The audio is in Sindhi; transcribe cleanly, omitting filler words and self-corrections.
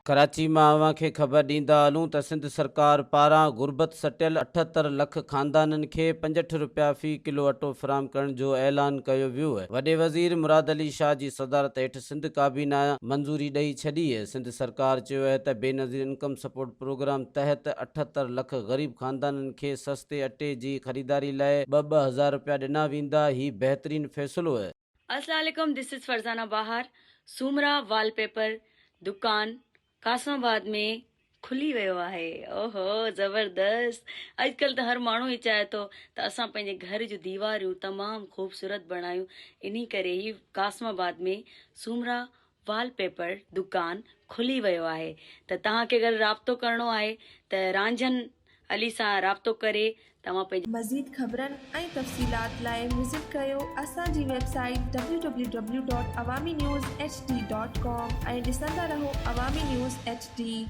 ڪراچي مان اوهان کي خبر ڏيندا هلون ته سنڌ سرڪار پاران غربت سٽيل 78 لک خاندانن کي 65 رپيا في ڪلو اٽو فراهم ڪرڻ جو اعلان ڪيو ويو. وڏي وزير مراد علي شاهه جي صدارت هيٺ سنڌ ڪابينا منظوري ڏئي ڇڏي. سنڌ سرڪار چيو آهي ته بينظير انڪم سپورٽ پروگرام تحت 78 لک غريب خاندانن کي سستي اٽي جي خريداري لاء ٻه ٻه هزار رپيا ڏنا ويندا، هي بهترين فيصلو. السلام عليڪم this is Farzana Bahar Soomra wallpaper دڪان قاسم آباد ۾ کلي ويو آهي اوهو زبردست اڄڪلهه ته هر ماڻهو ئي چاهي ٿو ته اسان پنهنجي گهر جون ديواريون تمام خوبصورت بڻايون انهي ڪري هي قاسم آباد ۾ سومرا وال پيپر دڪان کلي ويو آهي ته توهان کي اگر رابطو ڪرڻو آهي ته رانجهن علي سان رابطو ڪري توهان پنهنجي. مزيد خبرن ۽ تفصيلات لاء وزٽ ڪريو اسان جي website W W W dot Awami news H D dot com ۽ ڏسندا رهو عوامي نيوز ايڇ ڊي.